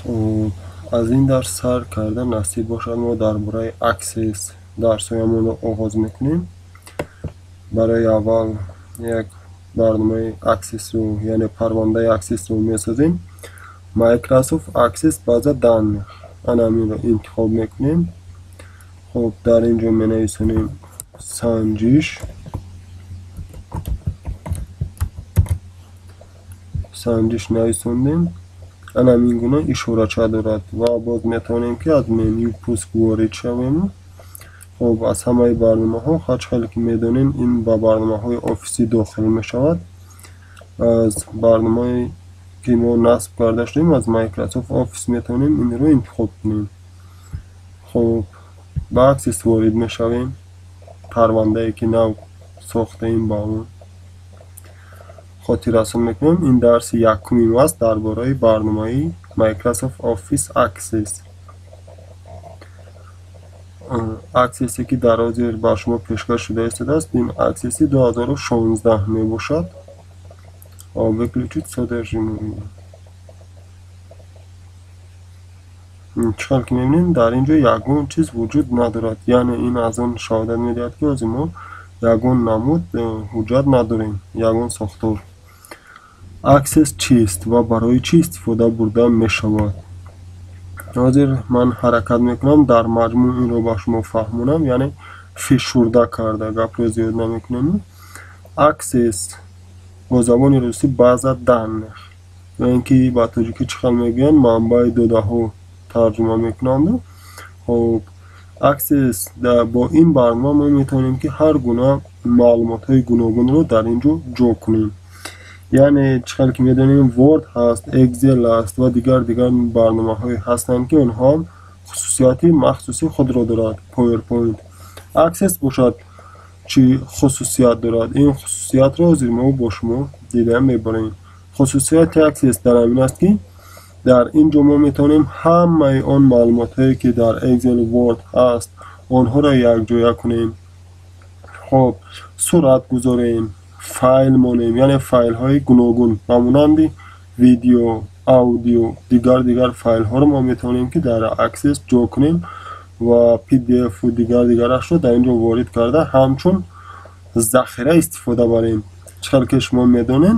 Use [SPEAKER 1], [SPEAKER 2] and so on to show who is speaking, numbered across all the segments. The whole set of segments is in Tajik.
[SPEAKER 1] Хуб, аз ин дарс сар карда насиб бошад мо дар бораи Access дарсҳоямонро оғоз мекунем. Барои аввал як барномаи Access-ро, яъне парвандаи Access-ро месозем. Microsoft Access база данных. Ана ҳаминро интихоб мекунем. Хуб, дар ин ҷо менависонем санҷиш. Санҷиш нависондем. Ана ҳамин гуна ишорача дорад ва боз метавонем ки аз меню пуск ворид шавем. Хуб, аз ҳамаи барномаҳо ҳар хеле ки медонем ин ба барномаҳои офисӣ дохил мешавад. Аз барномае ки мо насб карда шудем аз Microsoft Office метавонем инро интихоб кунем. Хуб, ба Access ворид мешавем. Парвандае ки нав сохтаем ба он хотиррасон мекунем. Ин дарси якумим аст дар бораи барномаи Microsoft Office Access. Access-е ки дар ҳозир ба шумо пешкаш шуда истодааст, ин Access-и 2016 мебошад. Выключить содержимое. Чӣ хел ки мебинем, дар ин ҷо ягон чиз вуҷуд надорад. Яъне ин аз он шаҳодат медиҳад ки ҳозир мо ягон намуд ҳуҷҷат надорем, ягон сохтор. Access чист ва барои чӣ истифода бурда мешавад? Ҳозир ман ҳаракат мекунам дар маҷмӯъ инро ба шумо фаҳмонам, яъне фишурда карда гапро зиёд намекунем. Access бо забони русӣ база данных, ё ин ки ба тоҷикӣ чӣ хел мегӯянд, манбаи додаҳо тарҷума мекунанд. Хуб, Access бо ин барнома мо метавонем ки ҳар гуна маълумотҳои гуногунро дар ин ҷо ҷо кунем. Яъне чӣ хел ки медонем, Word ҳаст, Excel аст ва дигар барномаҳое ҳастанд ки онҳо ҳам хусусияти махсуси худро дорад. PowerPoint. Access бошад чӣ хусусият дорад? Ин хусусиятро ҳозир мо бо шумо дида мебарем. Хусусияти Access дар ҳамин аст ки дар ин ҷо мо метавонем ҳамаи он маълумотҳое ки дар Excel, Word ҳаст, онҳоро якҷоя кунем. Хуб, сурат гузорем, файл монем, яъне файлҳои гуногун ба монанди видео, аудио, дигар файлҳоро мо метавонем ки дар Access ҷо кунем ва PDF ва дигарашро дар ин ҷо ворид карда ҳамчун захира истифода барем. Чӣ хел ки шумо медонед,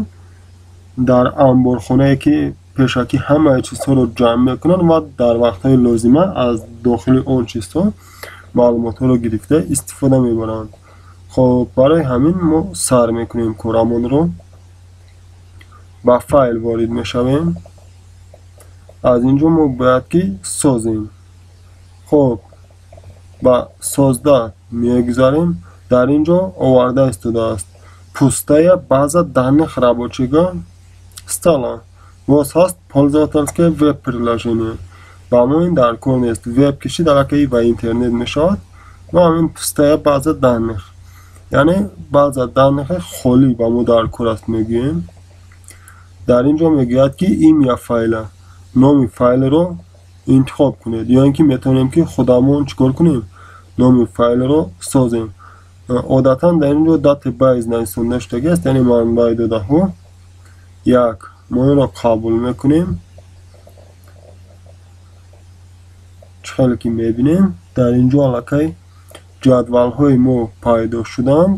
[SPEAKER 1] дар анборхонае ки пешакӣ ҳамаи чизҳоро ҷамъ мекунанд ва дар вақтҳои лозима аз дохили он чизҳо маълумотҳоро гирифта истифода мебаранд. Хуб, барои ҳамин мо сар мекунем корамонро. Ба файл ворид мешавем. Аз ин ҷо мо бояд ки созем. Хуб, ба создать мегузарем. Дар ин ҷо оварда истодааст пустая база данных рабочего стола. Боз ҳаст пользовательское веб-приложение. Ба мо ин дар кор нест. Веб кишид аллакай ба интернет мешавад. Мо ҳамин пустая база данных, яъне база данных холӣ ба мо дар кор аст мегӯем. Дар ин ҷо мегӯяд ки имя файла, номи файлро интихоб кунед, ё ин ки метавонем ки худамон чӣ кор кунем, номи файлро созем. Одатан дар ин ҷо database нависонда шудагиаст, яъне манбаи додаҳо. Як, мо инро қабул мекунем. Чӣ хеле ки мебинем, дар ин ҷо аллакай ҷадвалҳои мо пайдо шуданд.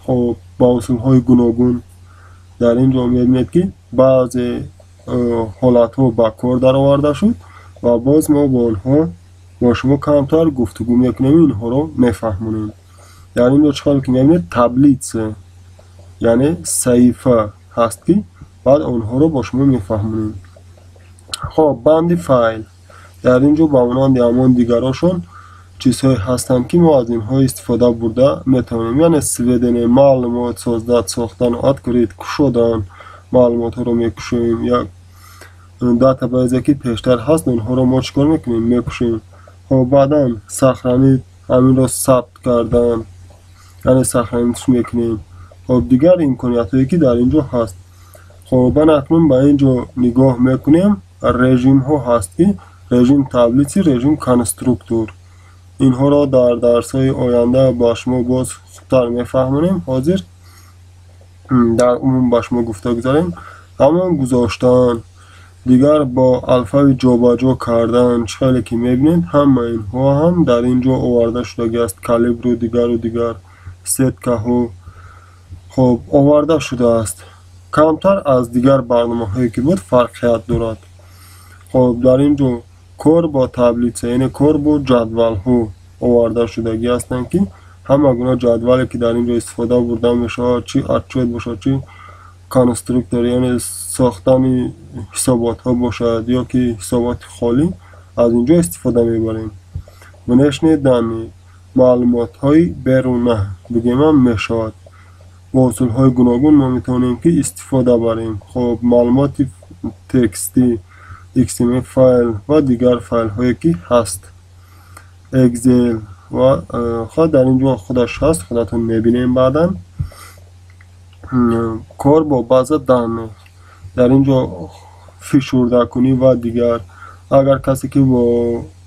[SPEAKER 1] Хуб, ба усулҳои гуногун дар ин ҷо мебинед ки баъзе ҳолатҳо ба кор дароварда шуд ва боз мо бо онҳо бо шумо камтар гуфтугӯ мекунем, инҳоро мефаҳмонем. Дар ин ҷо чӣ хеле ки мебинед, таблица, яъне саҳифа ҳаст ки баъд онҳоро бо шумо мефаҳмонем. Хуб, банди файл. Дар ин ҷо ба монанди ҳамон дигарошон чизҳое ҳастанд ки мо аз инҳо истифода бурда метавонем. Яъне сведение, маълумот создать, сохтан, открыть, кушодан, маълумотҳоро мекушоем. Як датабейзе ки пештар ҳаст, онҳоро мо чӣ кор мекунем? Мекушоем. Хуб, баъдан сохранить, ҳаминро сабт кардан, яъне сохранить мекунем. Хуб, дигар имкониятҳое ки дар ин ҷо ҳаст. Хуб, баъд акнун ба ин ҷо нигоҳ мекунем. Режимҳо ҳаст ки режим таблици, режим конструктор. Инҳоро дар дарсҳои оянда ба шумо боз хубтар мефаҳмонем. Ҳозир дар умум ба шумо гуфта гузарем. Ҳамон гузоштан, Дигар бо алфавит ҷобаҷо кардан, чӣ хеле ки мебинед, ҳама инҳо ҳам дар ин ҷо оварда шудагиаст. Калибру дигару дигар сеткаҳо хоб оварда шудааст. Камтар аз дигар барномаҳое ки буд фарқият дорад. Хоб дар ин ҷо кор бо таблица, яъне кор бо ҷадвалҳо оварда шудагӣ ҳастанд, ки ҳама гуна ҷадвале ки дар ин ҷо истифода бурда мешавад, чӣ отчёт бошад, чӣ конструктор, яъне сохтани ҳисоботҳо бошад ё ки ҳисоботи холӣ, аз ин ҷо истифода мебарем. Внешние данные, маълумотҳои беруна бигем ҳам мешавад. Бо усулҳои гуногун мо метавонем ки истифода барем. Хоб маълумоти текстӣ, XML файл ва дигар файлҳое ки ҳаст, Excel ва худ дар ин ҷо худаш ҳаст, худатон мебинем баъдан. Кор бо база данных, дар ин ҷо фишурдакунӣ ва дигар. Агар касе ки бо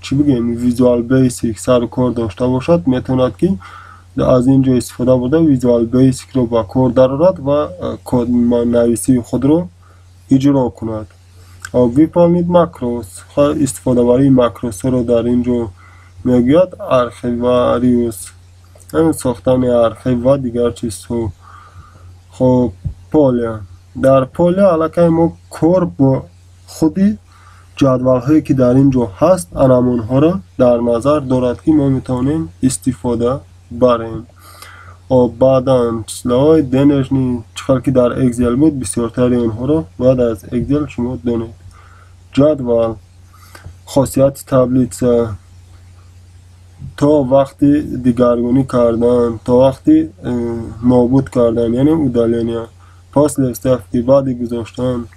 [SPEAKER 1] чӣ бигем Visual Basic сару кор дошта бошад, метавонад ки аз ин ҷо истифода бурда Visual Basic-ро ба кор дарорад ва коднависии худро иҷро кунад. Выполнить макрос, истифодабарии макросҳоро дар ин ҷо мегӯяд. Архивариус, ҳамин сохтани архив ва дигар чизҳо. Хоб поля, дар поля аллакай мо кор бо худи ҷадвалҳое ки дар ин ҷо ҳаст, анамонҳоро дар назар дорад, ки мо метавонем истифода барем. Хоб баъдан числоҳои денежный, чӣ хел ки дар Excel буд, бисёртари онҳоро бояд аз Excel шумо донед. Ҷадвал, хосияти таблица, то вақти дигаргунӣ кардан, то вақти нобуд кардан, яъне удаления, после вставки, баъди гузоштан,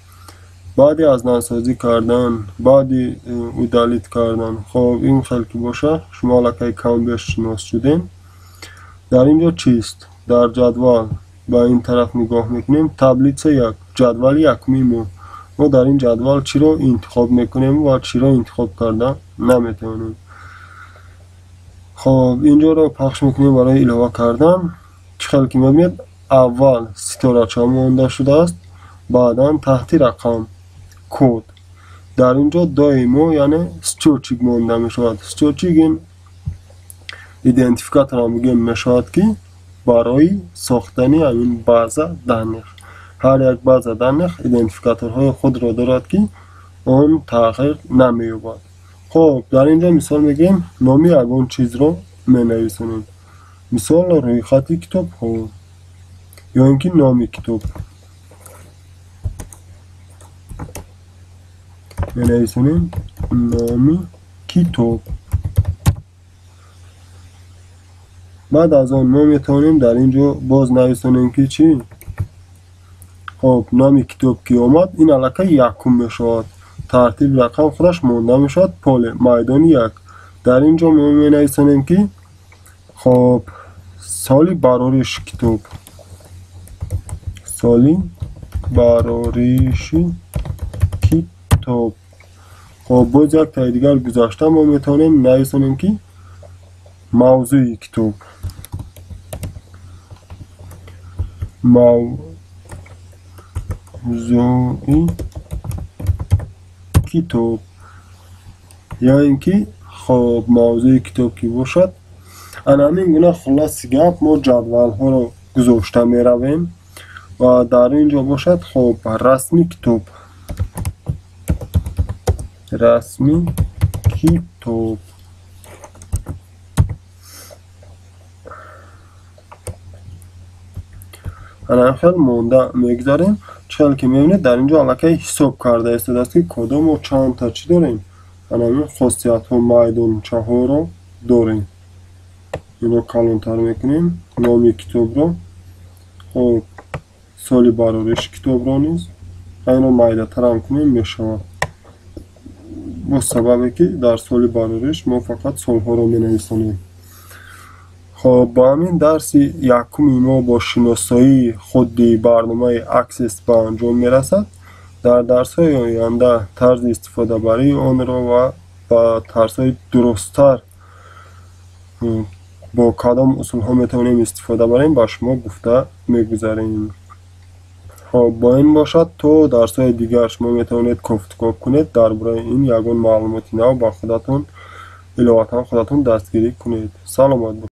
[SPEAKER 1] баъди аз навсозӣ кардан, баъди удалить кардан. Хоб ин хел ки бошад, шумо аллакай камбеш шинос шудем. Дар ин ҷо чист? Дар ҷадвал ба ин тараф нигоҳ мекунем. Таблица як, ҷадвали якуми мо. Мо дар ин ҷадвал чиро интихоб мекунем ва чиро интихоб карда наметавонем. Хоб инҷоро пахш мекунем барои илова кардан. Чӣ хел ки мебинед, аввал ситорача монда шудааст, баъдан таҳти рақам код. Дар ин ҷо доимо, яъне счётчик монда мешавад. Счётчик ин идентификатор ҳам бигем мешавад, ки барои сохтани ҳамин база данных. Ҳар як база данных идентификаторҳои худро дорад, ки он тағйир намеёбад. Хоб дар ин ҷо мисол мегирем, номи ягон чизро менависонем. Мисол рӯйхати китобҳо ё ин ки номи китоб менависонем, номи китоб. Баъд аз он мо метавонем дар ин ҷо боз нависонем ки чӣ? Хоб номи китоб ки омад, ин аллакай якум мешавад. Тартиби рақам худаш монда мешавад. Поле, майдони як. Дар ин ҷо мо менависонем ки хоб соли барориши китоб, соли барориши китоб. Хоб боз як таи дигар гузашта мо метавонем нависонем ки мавзӯи китоб, мавзӯи китоб, ё ин ки хоб мавзӯи китоб ки бошад. Ана ҳамин гуна хулоси гап мо ҷадвалҳоро гузошта меравем ва дар ин ҷо бошад хоб расми китоб, расми китоб. Ана хел монда мегузарем. Чӣ хел ки мебинед, дар ин ҷо аллакай ҳисоб карда истодааст, ки кодом мо чандта чӣ дорем. Ана ҳамин хосиятҳо, майдончаҳоро дорем. Инро калонтар мекунем, номи китобро, хоб соли барориши китобро низ инро майдатар ҳам кунем мешавад. Бо сабабе ки дар соли барориш мо фақат солҳоро менависонем. Хоб бо ҳамин дарси якуми мо бо шиносоии худи барномаи Access ба анҷом мерасад. Дар дарсҳои оянда тарзи истифодабарии онро ва ба тарзҳои дурусттар бо кадом усулҳо метавонем истифода барем ба шумо гуфта мегузарем. Хоб, бо ин бошад, то дарсҳои дигар шумо метавонед кофтукоб кунед дар бораи ин, ягон маълумоти нав ба худатон иловатан худатон дастгирӣ кунед. Саломат бошед.